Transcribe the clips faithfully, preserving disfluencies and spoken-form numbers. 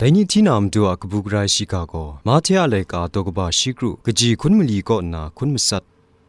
Dai ni hti na matu a kabu gara shiga gaw, Mahte a laika daw kaba shi kru, kaji hkun mali kaw nna hkun matsat.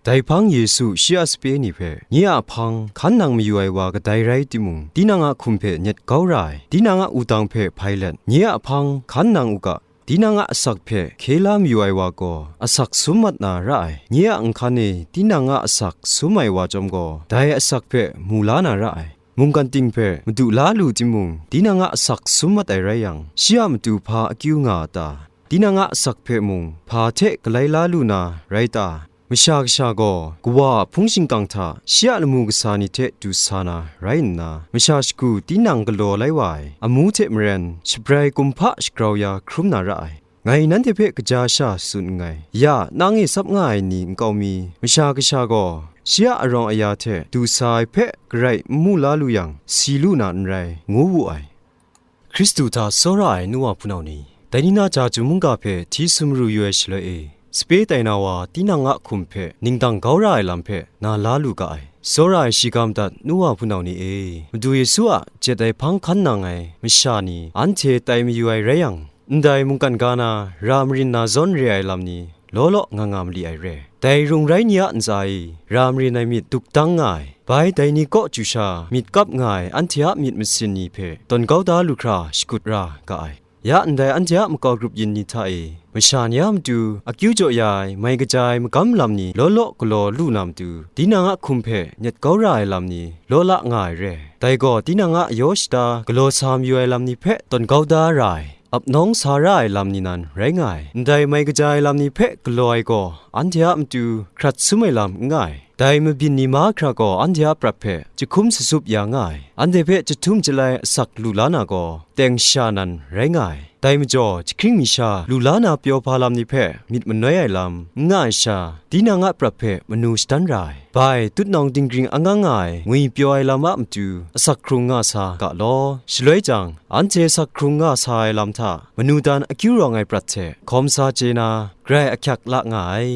Dai hpang Yesu shi a sape ni hpe, nye a hpang hkan nang mayu ai wa kadai rai timung, tinang a hkum hpe nyet kau ra ai, tinang a wudang hpe hpai let, nye a hpang hkan nang u ga, tinang a asak hpe hkye la mayu ai wa gaw, asak sum mat na ra ai. Nye a nhkan e tinang a asak sum ai wa chyawm gaw, dai asak hpe mu la na ra ai. Mungkan ting hpe madu la lu timung, tinang a asak sum mat ai rai yang, shi a matu hpa akyu nga a ta? Tinang a asak hpe mung, hpa hte galai la lu na rai ta? Masha Kasha gaw, Kawa a hpung shingkang hta shi a lamu kasa ni hte du sa na rai nna, masha shagu tinang galaw lai wa ai amu hte maren, shabrai kumhpa shagrau ya hkrum na ra ai. Ngai nanhte hpe kaja sha tsun nngai. Ya, nang e tsap nga ai ni nkau mi, Masha Kasha gaw shi a arawng aya hte du sa ai hpe garai n mu la lu yang, si lu na n rai, ngu wu ai. Hkristu hta tsawra ai nu wa hpunau ni, dai ni na chyeju mungga hpe hti sumru yu ai shaloi e, sape tai na wa tinang a hkum hpe ningdang kau ra ai lam hpe na la lu ga ai. Tsawra ai shiga madat nu wa hpunau ni e, Madu Yesu a jet ai hpang hkan nang ai masha ni anhte tai mayu ai rai yang, ndai mungkan ga na ra marin na zawn re ai lam ni law law nga nga mali ai re. Dai rung rai ni a ntsa e ra marin ai myit duk dang nga ai, bai dai ni kaw chyu sha myit kap nga ai anhte a myit masin ni hpe tawn kau da lu hkra shakut ra ga ai. Ya ndai anhte a makau grup yin ni hta e, masha ni a matu akyu jaw ya ai, mai kaja ai magam lam ni law law galaw lu na matu, tinang a hkum hpe nyet kau ra ai lam ni law la nga ai re. Dai gaw tinang a yaw shada galaw sa mayu ai lam ni hpe tawn kau da ra ai, ap nawng sa ra ai lam ni nan rai nga ai. Ndai mai kaja ai lam ni hpe galaw ai gaw anhte a matu hkrat sum ai lam n nga ai. Dai mabyin ni mahkra gaw anhte a prat hpe jahkum sasup ya nga ai. Anhte hpe jahtum jalai asak lu la na gaw, teng sha nan rai nga ai. Dai majaw, jahkring mi sha lu la na pyaw hpa lam ni hpe myit manoi ai lam n nga ai sha, tinang a prat hpe manu shadan ra ai. Bai, tutnawng dinggring angang nga ai ngwipyaw ai lam a matu asak hkrung nga sa ga law. Shaloi jang, anhte asak hkrung nga sa ai lam hta manu dan akyu rawng ai prat hte hkawm sa chye na, grai ahkyak la nga ai.